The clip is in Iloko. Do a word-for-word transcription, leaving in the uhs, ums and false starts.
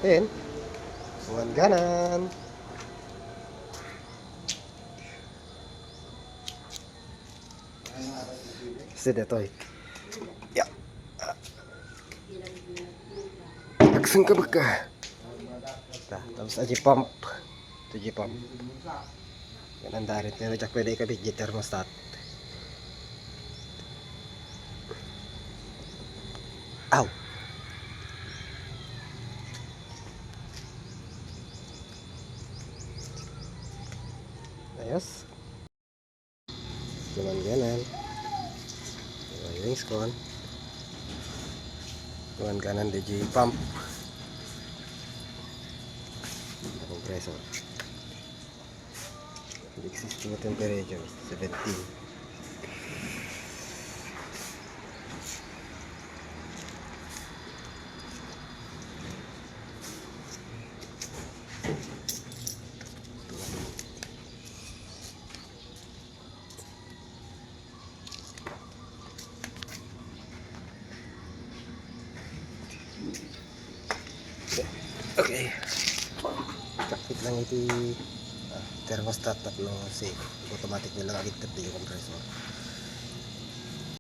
Then, hangganan. Kasi detoy. Ya. Agsang ka baka. Ta, tapos aji pump. Ito aji pump. Yan ang darit. Pero diak pwede ikabit yung thermostat. Aw. Ayos. Hangganan. Wirings kon. Hangganan D J pump. Compressor. The existing temperature, seventeen. Okay. Kapit lang iti, ah, thermostat tapno safe. Automatic na lang agigtep ti compressor.